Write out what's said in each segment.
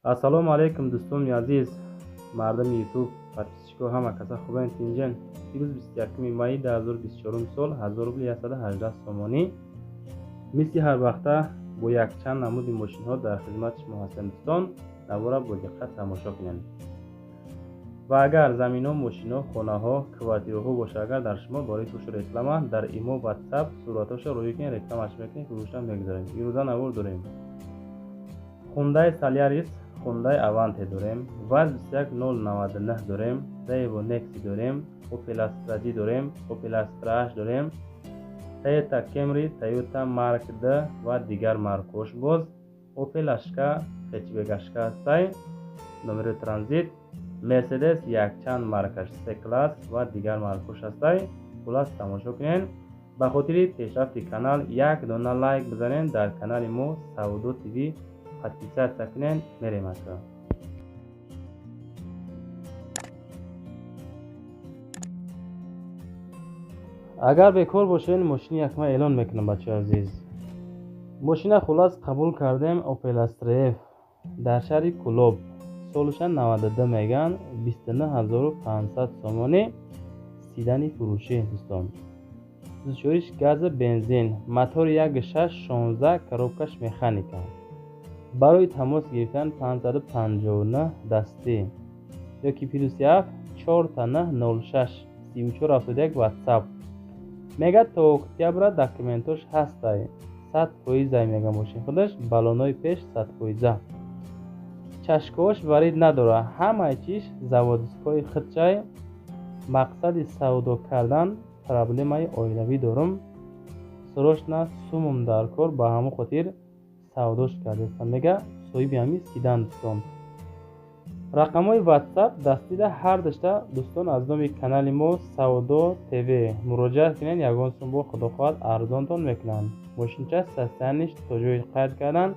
Ассалому алайкум, дӯстони азиз, мардами Ютуб, подписчик о, ҳама каса хубен, тинҷен. Ирӯз 21 майи 2024 сол, 1000 рубли 118 сомонӣ. Мисли ҳар вақта бо якчанд намуди мошинҳо дар хизмати шумо ҳастем, дӯстон. Навора бо диққат тамошо кунед. Ва агар заминҳо, мошинҳо, хонаҳо, квартираҳо боша, агар дар шумо барои фурӯшу реклама, дар имо, WhatsApp суратҳоша рӯй кунед, рекламаш мекунед, фурӯшам мегузарем. Ирӯза навор дорем. Хундай Солярис, Хундай Аванте дорем, ВАЗ 21099 дорем, Daewoo Nexia дорем, Opel Astra G дорем, Opel Astra H дорем, Toyota Camry, Toyota Mark D ва дигар маркош боз, Opel Ashka, хэтчбек Ashka ҳастай, номери транзит, Mercedes якчанд маркаш C-класс ва дигар маркош ҳастай. Хулас, тамошо кунед. Ба хотири пешрафти канал як дона лайк бизанед, дар канали мо Савдо ТВ подписаться кунед. Мерем ака. Агар бекор бошед, мошини якма эълон мекунам, бачаи азиз. Мошина хулас қабул кардем, Opel Astra F дар шаҳри Кӯлоб, солаша 92 меган, 29500 сомонӣ седани фурӯшӣ, дӯстон. Сӯзишвориш газа, бензин, мотори 1.6, 16, коробкаш механика. Барои тамос гирифтан 559 дастӣ ёки +7 4 9 06 34 71 WhatsApp. Мега, то октябра документош ҳастай, 100%-ай мега. Мошин худаш баллонои пеш 100%-а, чашкаош варид надора, ҳамаи чиш заводской худчай. Мақсади савдо кардан проблемаи оилавӣ дорум, срочно сумум дар кор, ба ҳамон хотир савдош кардастам, мега соҳиби ҳамин седан, дӯстон. Рақамҳои WhatsApp дастида ҳар дашта, дӯстон, аз номи канали мо Савдо ТВ муроҷиат кунед, ягон сум бо худо хоҳад арзонтон мекунанд. Мошинча состояние ш то ҷои қайд кардан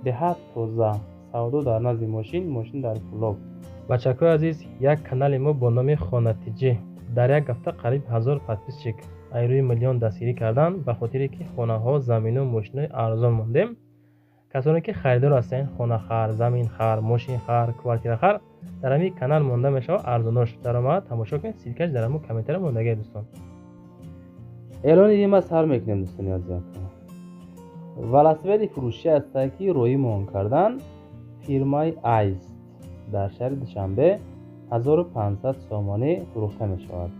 беҳад тоза. Савдо дар назди мошин, мошин дар Кӯлоб. Бачакҳои азиз, як канали мо бо номи Хонатиҷӣ дар як ҳафта қариб 1000 подписчик айрӯи миллион дастгирӣ карданд, ба хотире ки хонаҳо, замину, мошинои арзон мондем. Касоне ки харидор ҳастен, хонахар, заминхар, мошинхар, квартирахар, дар ҳамин канал монда мешавад арзонош. Даромад тамошо кунед, ссылка ш дар ҳамун комментария мондагия, дӯстон. Эълони дима сар мекунем, дӯстони азиз. Велосипеди фурӯшӣ ҳастае, ки роҳимон кардан фирмаи Айст, дар шаҳри Душанбе 1500 сомонӣ фурӯхта мешавад.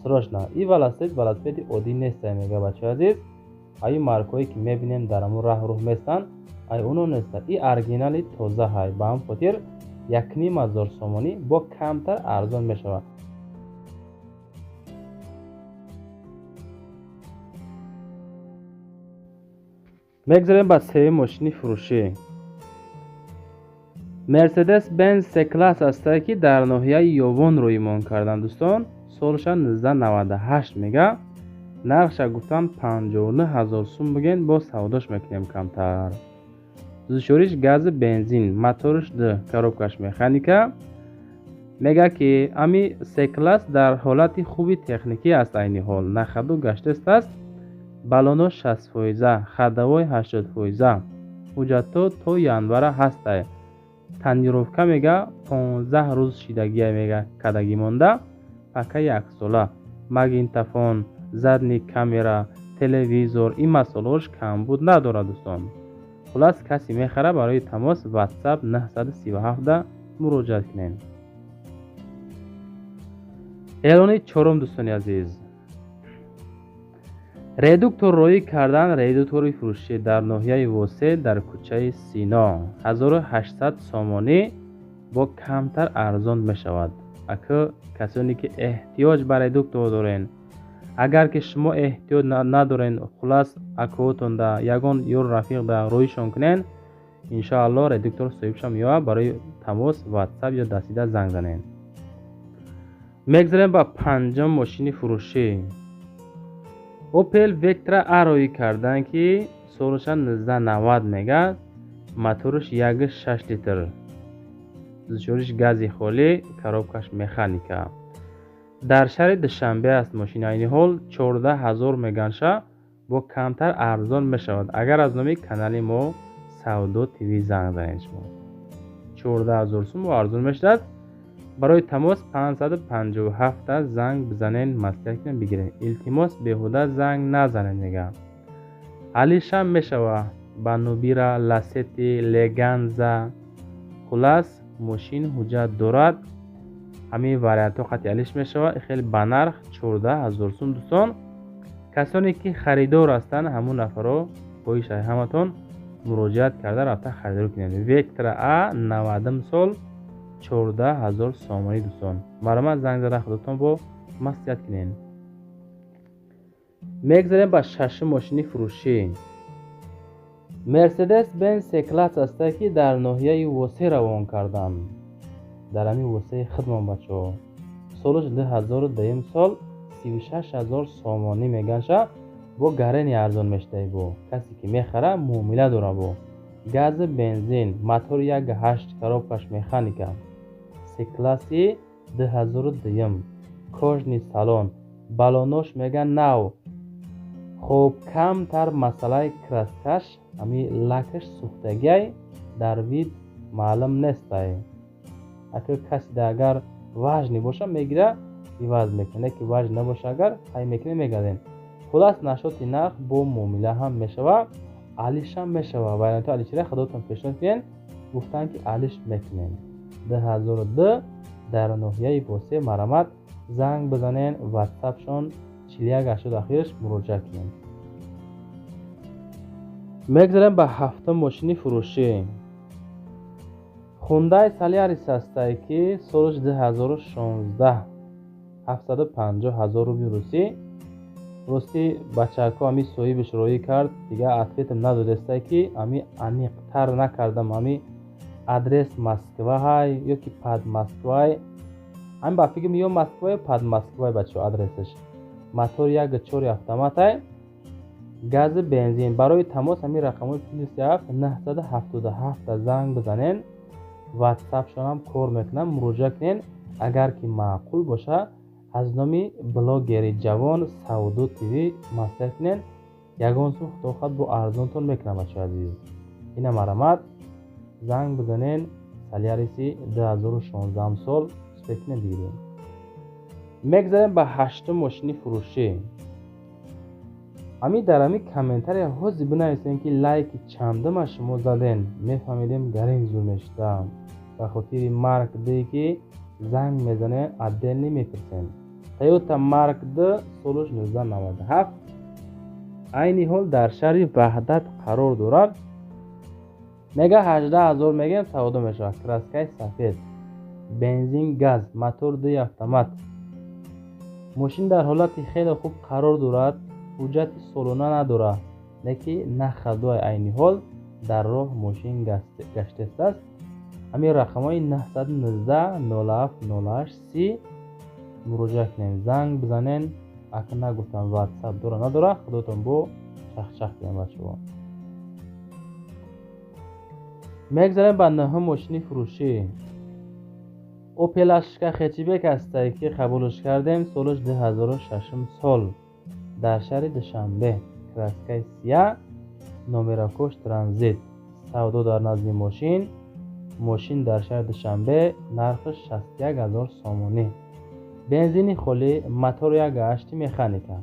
Срочно. Ин велосипед велосипеди оддӣ нестае, мега, бачаи азиз. Ай маркҳое ки мебинем, дар ҳамун раҳ рӯҳ местанд, ай оно неста. И оригинали тоза ҳай. Ба ҳамн хотир 1500 сомонӣ, бо камтар арзон мешавад. Мегзарем ба сеюм мошини фурӯшӣ. Мерседес Бенз C-класс ҳастае, ки дар ноҳияи Ёвон рӯймон карданд, дӯстон. Солаша 1998 мега, нархша гуфтан 59 000 сум биген, боз савдош мекунем камтар. Сӯзишвориш гази, бензин, моторш д, коробкаш механика. Мега, ки ами C-класс дар ҳолати хуби техникӣ аст, айни ҳол на ходу гаштест аст, баллоно 60%, ходовой 80%, ҳуҷҷатҳо то январа ҳастай. Тонировка мега 15 рӯз шидагия, мега кадагӣ монда, пака яксола, магнитофон, задний камера, телевизор, ин масолаҳош камбуд надорад, дӯстон. Хулас, касе мехара, барои тамос WhatsApp 937 муроҷиат кунед. Эълони чорум, дӯстони азиз. Редуктор роӣ кардан, редуктори фурӯшӣ дар ноҳияи Восе, дар кӯчаи Сино, 1800 сомонӣ, бо камтар арзон мешавад. Ака, касоне ки эҳтиёҷ ба редуктор дорен, агар ки шумо эҳтиёҷ надорен, хулас, акоотонда, ягон ёру рафиқда роишон кунен, иншоалло редуктор соҳибша меояд. Барои тамос WhatsApp ё дастида занг занед. Мегзарем ба панҷум мошини фурӯшӣ. Opel Vectra A роӣ карданд, ки солаша 1990 мега, моторш 1.6 литр, сӯзишвориш гази холӣ, коробкаш механика. Дар шаҳри Душанбе аст мошин айни ҳол, 14 000 меганша, бо камтар арзон мешавад, агар аз номи канали мо Савдо ТВ занг занед шумо. 14 000 сум арзон мешавад. Барои тамос 557 занг бизанен, маслиҳат кунен, бигирен. Илтимос, беҳуда занг назанед, мегӯям. Алишам мешава ба Нубира, Ласети, Леганза. Хулас, мошин ҳуҷҷат дорад, ҳамин вариантҳо қати алиш мешавад. Хеле ба нарх 14 000 сум. Дӯстон, касоне ки харидор ҳастанд, ҳамун нафарҳо, хоҳиш ҳаматон, муроҷиат карда рафта харидорӣ кунед. Вектра А, 90-ум сол, 14 000 сомонӣ. Дӯстон, марҳамат, занг зада худатон бо маслиҳат кунед. Мегзарем ба шашум мошини фурӯшӣ. Мерседес Бенз С класс ҳаста, ки дар ноҳияи Восе равон кардам, дар ҳамин Восеи худмон, бачаҳо. Солаш 2010-ум сол, 36 000 сомонӣ меганша. Бо гарени арзон мешудаи, бо касе ки мехара, муомила дора. Бо гази бензин, мотори 1,8, коробкаш механика. С класси 2010-ум, кожаный салон, балонош мега нав. Хуб, камтар масъалаи краскаш, ҳами лакаш сӯхтагиай, дар вид маълум нестай. Агар касе агар важный боша, мегира, иваз мекунад, ки важный набоша, агар ҳай мекунем, мегардем. Хулас, насчёти нарх бо муомила ҳам мешава, алишам мешава. Вариантҳои алишира худотон пешниҳод кунед. Гуфтанд, ки алиш мекунем. 2002, дар ноҳияи Восе. Марҳамат, занг бизанен, ватсапшон 4180 ахираш, муроҷиат кунед. Мегзарем ба ҳафтум мошини фурӯшӣ. Хундай Солярис ҳастае, ки солаш 2016, 750 000 рубли русӣ. Ростӣ, бачаҳако, ҳами соҳибаш роӣ кард, дигар ответам надодестае, ки ҳами аниқтар накардам, ҳами адрес Москва ҳай ё ки под Москвай. Ҳами ба фикрам, ё Москва, ё под Москвай, бачаҳо, адресаш. Мотор 1,4, автоматай, гази бензин. Барои тамос ҳамин рақамҳои +7 977 занг бизанен. Ватсапшонам кор мекунам, муроҷиат кунен. Агар ки маъқул боша, аз номи блогери ҷавон Савдо ТВ маслиҳат кунен. Ягон сум, худо хоҳад, бо арзонтон мекунам, бачаҳои азиз. Ина, марҳамат, занг бизанен. Соляриси 2016 сол спекне бигирем. Мегзарем ба ҳаштум мошини фурӯшӣ. Ҳамин дар ҳамин комментария ҳозир бинависем, ки лайки чандума шумо заден. Мефаҳмидем, гарин зур мешуда. Ба хотири Марк Д, ки занг мезанем, отдельно мепурсем. Тойота Марк Д, солаш 1997, айни ҳол дар шаҳри Ваҳдат қарор дорад. Мега 18 000 мегем, савдо мешавад. Краскаи сафед, бензин, газ, мотор ди автомат. Мошин дар ҳолати хеле хуб қарор дорад, ҳуҷҷати солона надорад, леки нахадои айни ҳол дар роҳ мошин гаштестааст. Ҳамин рақамҳои 919 07 08 30 муроҷиат кунед, занг бизанен. Ака, нагуфтам, ватсап дора, надора, худотон бо чахчах кунед, бачаҳо. Мегзарем ба нӯҳум мошини фурӯшӣ. Опел Ашка хэтчбек ҳастае, ки қабулш кардем. Солаш 2006 сол, дар шаҳри Душанбе, краскаи сия, номеракош транзит. Савдо дар назди мошин. Мошин дар шаҳри Душанбе, нархаш 61 000 сомонӣ, бензини холӣ, мотор 1,8, механика.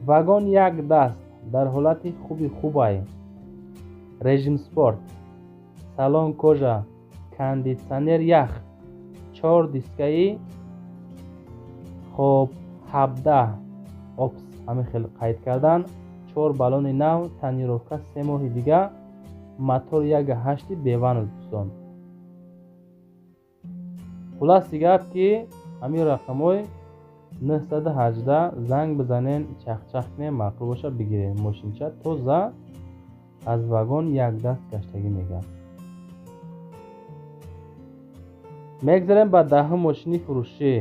Вагон як даст, дар ҳолати хуби хубай, режим спорт, салон кожа, кондитсионер ях, чор дискаи. Хоб, 17 опс, ҳамин хел қайд кардан. Чор баллони нав, тонировка 3 моҳи дига, мотор 1,8 бевану. Дӯстон, хулоси гап, ки ҳамин рақамҳои 918 занг бизанен, чахчах кунем, маъқул боша, бигирем. Мошинча тоза, аз вагон якдаст гаштагӣ, мегӯяд. Мегзарем ба даҳум мошини фурӯшӣ.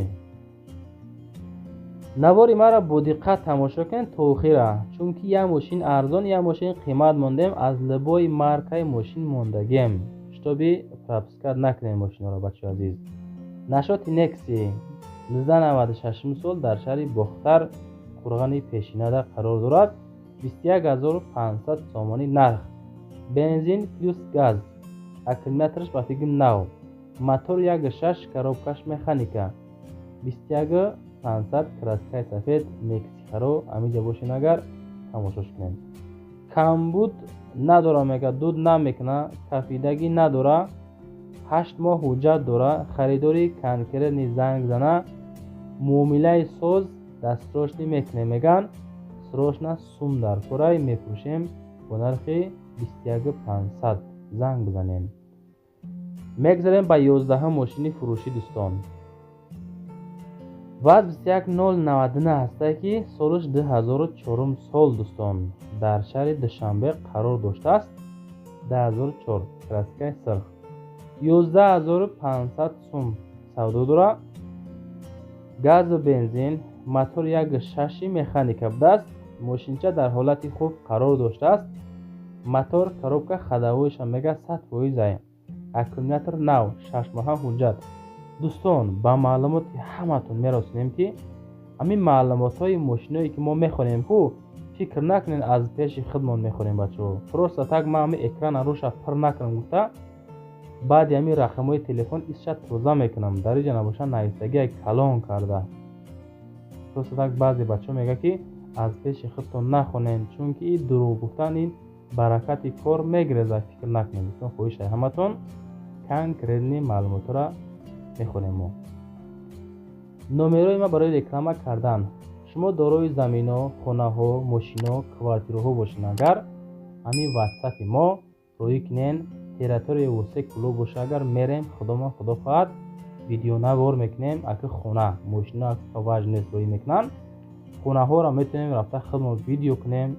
Навори маро бо диққат тамошо кунед то охира, чунки як мошин арзон, як мошин қимат мондем. Аз любой маркаи мошин мондагем, чтобы пропускать накунем мошинҳоро, бачаҳои азиз. Насчёти Некси 1996 сол, дар шаҳри Бохтар, қурғани пешинада қарор дорад. 21 500 сомонӣ нарх, бензин плюс газ. Аккумулятораш ба фикри нав. Мотор 1.6, коробкаш механика. 21 500, краскаи сафед, мексикаро амиҷа бошен агар тамошош кунем. Камбуд надора мега, дуд намекуна, кафидагӣ надора, 8 моҳ ҳуҷҷат дора. Харидори конкретный занг зана, муомилаи соз дастрочный мекунем меган. Срочно сум дар корай, мефурӯшем бо нархи 21 500, занг бизанем. Мегзарем ба 11-ҳам мошини фурӯшӣ, дӯстон. ВАЗ 21099 ҳастае, ки солаш 2004 сол, дӯстон, дар шаҳри Душанбе қарор доштааст. 2004, краскаи сирх, 11 500 сум савдо дора. Газу бензин, мотор 1.6 механика будааст. Мошинча дар ҳолати хуб қарор доштааст. Мотор, коробка, ходовойша мега 100%-ай. Аккумулятор нав, 6 моҳа ҳуҷҷат. Дӯстон, ба маълумоти ҳаматон мерасонем, ки ҳамин маълумотҳои мошиное, ки мо мехонем ку, фикр накунед, аз пеши худмон мехонем, бачаҳо. Просто так ман ҳамин экрана рӯша пур накунам гуфта, баъди ҳамин рақамҳои телефон исша тоза мекунам. Дар иҷа набошад нависагия калон карда. Просто так баъзе бачаҳо мегӯяд, ки аз пеши худтон нахонед, чунки ин дурӯғ гуфтан ин баракати кор мегирезад. Фикр накунед, дӯстон, хоҳишай ҳаматон, конкретный маълумотҳоро мехонем мо. Номерои ма барои реклама кардан. Шумо дорои замино, хонаҳо, мошино, квартираҳо бошед агар, ҳамин ватсапи мо роӣ кунен. Территорияи восе клуб боша агар, мерем худомон, худо хоҳад, видеонавор мекунем. Аки хона, мошино важ нест, роӣ мекунанд. Хонаҳоро метавонем рафта худмон видео кунем,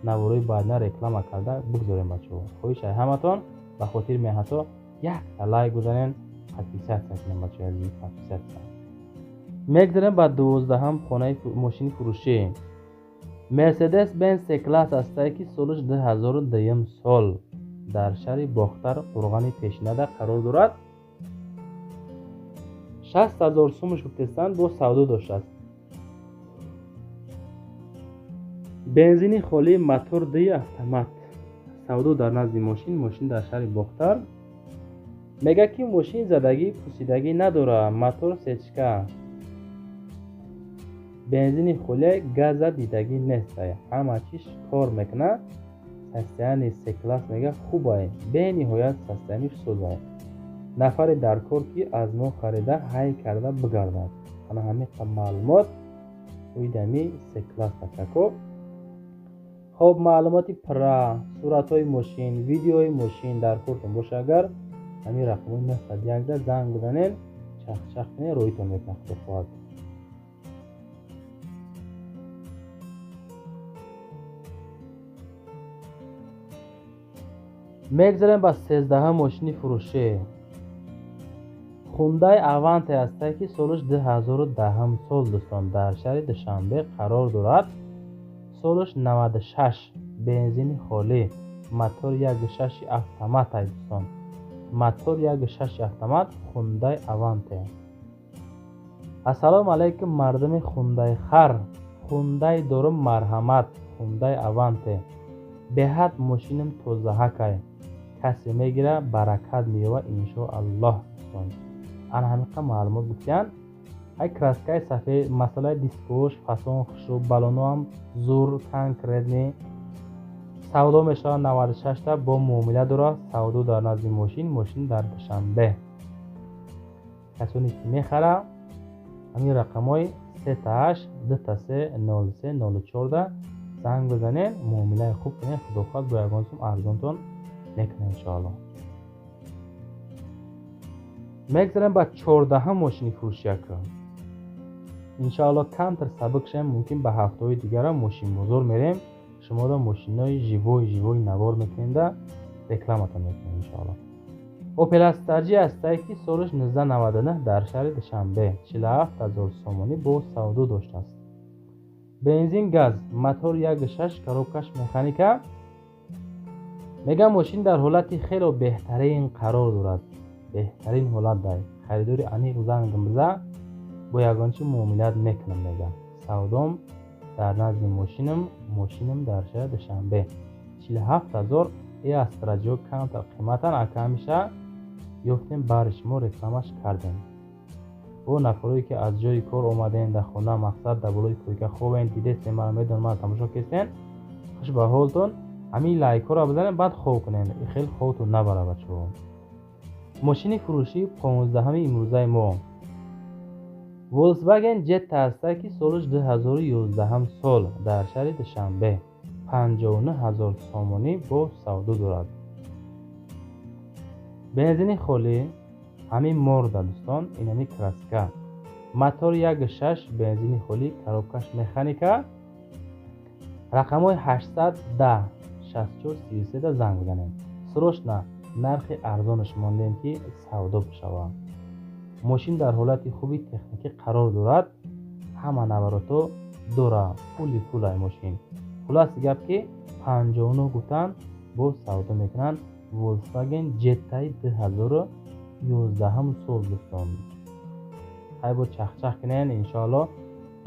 наворои баъдна реклама карда бигзорем. Бачаҳо, хоҳишай ҳаматон, ба хотири меҳнатҳо якта лайк гузанен, подписаться кунем, бачаҳои азиз, подписаться. Мегзарем ба 12-ҳам хонаи мошини фурӯшӣ. Мерседес Бенз С класс ҳастае, ки солаш 2002 сол, дар шаҳри Бохтар, Қурғани пешинада қарор дорад. 60 000 сумаш гуфтестанд, бо савдо доштааст. Бензини холӣ, мотор ди автомат, савдо дар назди мошин. Мошин дар шаҳри Бохтар. Мегӯяд, ки мошин задагӣ, пусидагӣ надорад, мотор сечка, бензини холия, газа дидагӣ нестай, ҳама чиз кор мекунад. Состояние С класс мега хубай, бениҳоят состояниш созай. Нафаре дар кор, ки аз мо харида, ҳай карда бигардад. Ана ҳамин маълумот оидами С класс, бачако. Хоб, маълумоти пурра, суратҳои мошин, видеои мошин дар кортон боша агар, ҳамин рақамҳои 901 занг бизанед, чахчах кунед, роҳитон мекунад, худо хоҳад. Мегзарем ба 13-ҳам мошини фурӯшӣ. Хундай Аванте ҳастае, ки солаш 2010 сол, дӯстон, дар шаҳри Душанбе қарор дорад. Солаш 96, бензини холӣ, мотор 1.6 автомат ай, дӯстон, мотор 1.6 автомат, Хундай Аванте. Ассалому алайкум, мардуми хундайхар! Хундай дорум, марҳамат. Хундай Аванте беҳад мошинам тозаҳакай, касе мегира, баракат меёбад, иншоаллоҳ. Дӯстон, ана ҳамиқа маълумот гуфтиянд. Ай краскаи сафед, масъалаи дискош фасон хушрӯ, балоноам зур, конкретный. Савдо мешавад 96-та, бо муомила дорад. Савдо дар назди мошин, мошин дар Душанбе. Касоне ки мехара, ҳамин рақамҳои 3 8 2 3 03 04 занг бизанед, муомилаи хуб кунед, худо хоҳад, бо ягон сум арзонтон мекунед, иншоаллоҳ. Мегзарем ба 14-ҳам мошини фурӯшияка. Иншоаллоҳ, камтар сабук шавем, мумкин ба ҳафтаҳои дигара мошинбозор мерем, шуморо мошинои живой живой навор мекунем да рекламатон мекунем, иншоаллоҳ. Опел Астра ҳастае, ки солаш 1999, дар шаҳри Душанбе, 47 000 сомонӣ бо савдо доштааст. Бензин, газ, мотор 1.6, коробкаш механика. Мегӯям, мошин дар ҳолати хело беҳтарин қарор дорад, беҳтарин ҳолат дай. Харидори аниқ занг биза, бо ягон чи муомилат мекунам мега. Савдом дар назди мошинам, мошинам дар шаҳри Душанбе, 47 000. И Астраҷо камтар қиматан, ака ҳамеша ёфтем, бари шумо рекламаш кардем. Бо нафарое ки аз ҷои кор омадем, дар хона, мақсад, дар болои койка хобен, дидестен, мара медонам, мара тамошо кестен. Хуш ба ҳолтон, ҳамин лайкҳоро бизанед, баъд хоб кунед, хеле хобтон набара, бачаҳо. Мошини фурӯшии 15-ҳами имрӯзаи мо Volkswagen Jetta ҳаста, ки солаш 2011 сол, дар шаҳри Душанбе, 59 000 сомонӣ бо савдо дорад. Бензини холӣ, ҳамин морда, дӯстон, инами краска, мотор 1.6, бензини холӣ, коробкаш механика. Рақамҳои 810 64 33 занг бизанед. Срочно нархи арзонаш мондем, ки савдо бишавад. Мошин дар ҳолати хуби техникӣ қарор дорад, ҳама наворото дора, пули пулай мошин. Хулоси гап, ки 59 гуфтан, боз савдо мекунанд. Volkswagen Jetta 2011 сол, дӯстон. Ҳай, бо чахчах кунен, иншоалло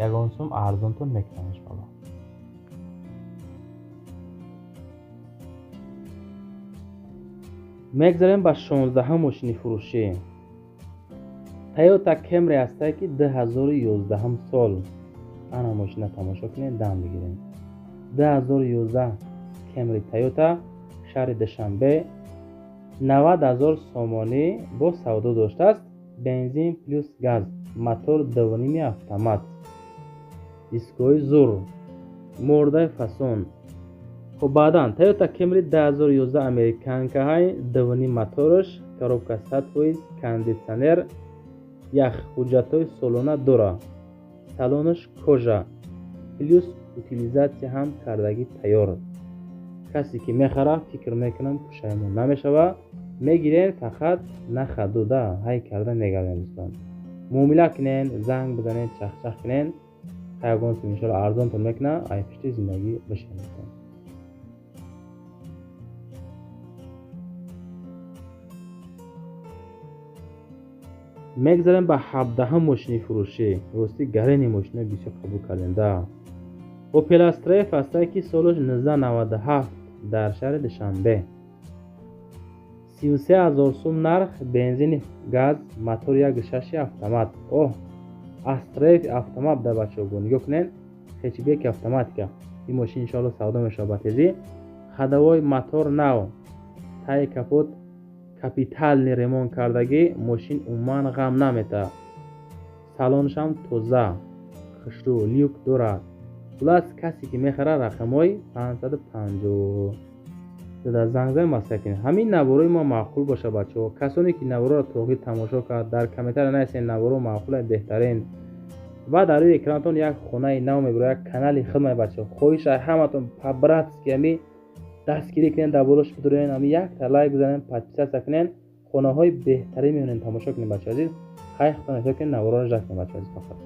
ягон сум арзонтон мекунам, иншоалло. Мегзарем ба 16-ҳам мошини фурӯшӣ. Toyota Camry ҳастае, ки 2011 сол. Ана мошина тамошо кунед, дам бигирем. 2011 Camry Toyota, шаҳри Душанбе, 90 000 сомонӣ бо савдо доштааст. Бензин плюс газ, мотор 2.5 автомат, дискҳои зур, мордаи фасон. Хуб, баъдан Toyota Camry 2011 американкаҳай, 2.5 мотораш, коробка 100%, кондитсионер, ях, ҳуҷҷатҳои солона дора, салонаш кожа, плюс утилизатсия ҳам кардагӣ тайёр. Касе ки мехара, фикр мекунам, пушаймон намешава. Мегирен, фақат нахадуда ҳай карда мегардем, дӯстон. Муомила кунен, занг бизанед, чахчах кунен, ягон сум иншоалло арзонтон мекуна, ай пишти зиндагӣ бишед. Мегзарем ба 17-ҳам мошини фурӯшӣ. Ростӣ, гарени мошина бисёр қабул кардем да. Opel Astra F ҳастае, ки солаш 1997, дар шаҳри Душанбе, 33 000 сум нарх, бензини газ, мотор 1.6 автомат. Оҳ, Astra F автомат да, бачаҳо, нигоҳ кунед, хэтчбеки автоматика. Ин мошин иншоалло савдо мешавад ба тезӣ. Ходовой мотор нав, таи капот капитальный ремонт кардагӣ, мошин умуман ғам наметаҳад. Салонашам тоза, хушрӯ, люк дорад. Хулас, касе ки мехарад, рақамҳои 550 да занг занед, маслиҳат кунед. Ҳамин наворои мо маъқул бошад, бачаҳо. Касоне ки навороро то охир тамошо кард, дар комментария нависед: наворо маъқула, беҳтарин. Ва дар рӯи экранатон як хонаи нав мебурад, як канали хидмат, бачаҳо. Хоҳиш ай ҳаматон, по-братски ҳами дастгирӣ кунед, дар болош бидурен, ҳами якта лайк бизанед, подписаться кунед. Хонаҳои беҳтарин меонем, тамошо кунед, бачаҳо азиз. Хайр, худтон эҳтиёт кунед, навороро жад кунед, бачаҳо азиз, фақат.